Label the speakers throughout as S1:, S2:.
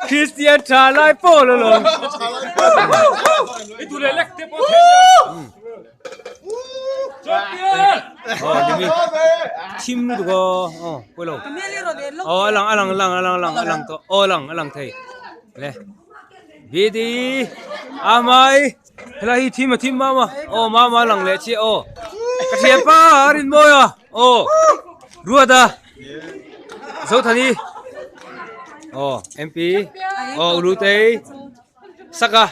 S1: Christian tha lai pawl alawm. Thim lutuk aw aw pawilo aw a lang a lang lang a lang lang a lang tawh aw a lang a lang thei le bd amai helai hi thim a thim mama aw mama a lang leh chiah aw ka thian pa a rin mawi a aw ruata zothani aw mp aw ulutei Saka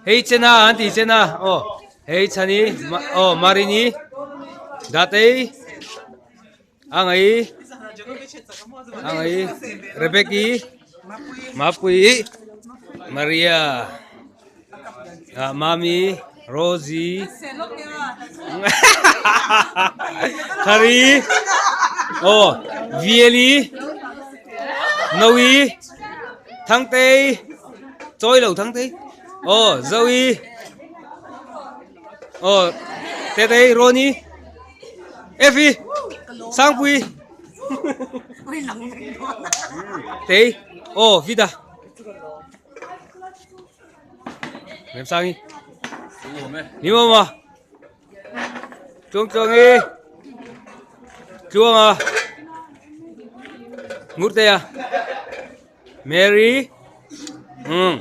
S1: hei chena an tih chena aw hei chhani aw marini datei angai angai rebeki mapui maria ah mami rosie thari aw vieli nawi. Thangtei chawi lo Thangtei aw Zoe aw Tetei Roni Effie Sangpui Tei aw Vida Remsangi Ni maw Tluang tluang i tluang a ngut te a Mary um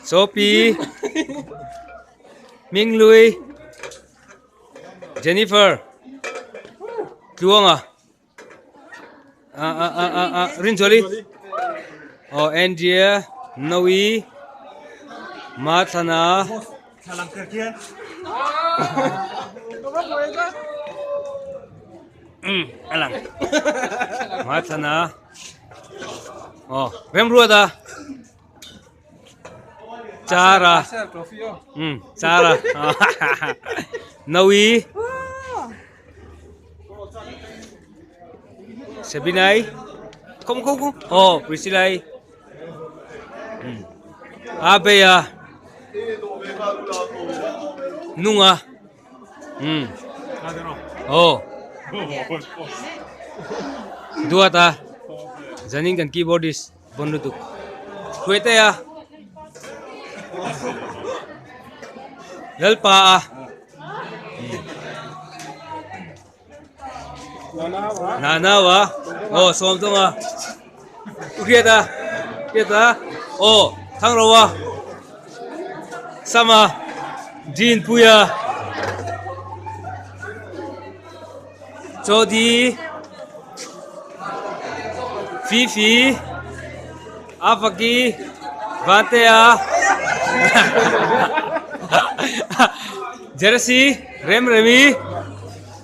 S1: Sophie Ming Lui Jennifer tluang a a a a a a Rinzuali aw Andrea Noe Mathana um a lang Mathana aw Remruata Chara um Chara Noe Sabinai không không không ồ oh, Priscilla ừ. Abeya Nunga ừ. Ồ Duata Zanin kan keyboardist bon lutuk Hruaitea Lalpa a Nana wa aw sawm tung a U Hriat a Hriat a aw Thangro a Sama Jean Puia Chawdi Fifi Afaki Vantea Jersey Remremi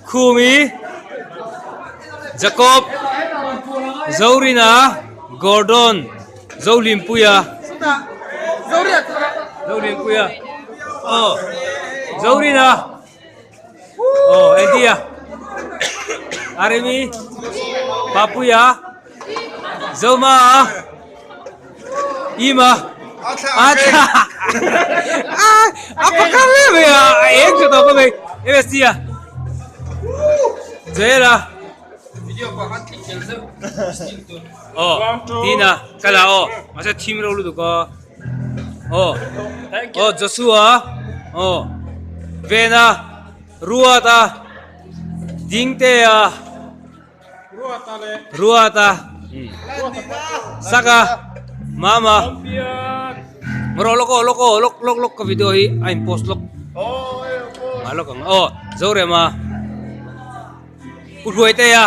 S1: Khumi Jacob Zorina Gordon Zohlimpuia Zohlimpuia aw Zorina Aw Andy a Aremi Papuia Zoma a Ima a thla a pakhat hle mai a a eng tha tawh ka mai MST a Joel a Aw Tina kala aw mahse thim ro lutuk aw. Aw aw Joshua aw Vena Ruata Dingtea Ruata Saka Mama Rawh lawk aw lawk aw lawk lawk lawk ka video hi a in post lawk a lawk ang aw Zorema Pu Hruaitea.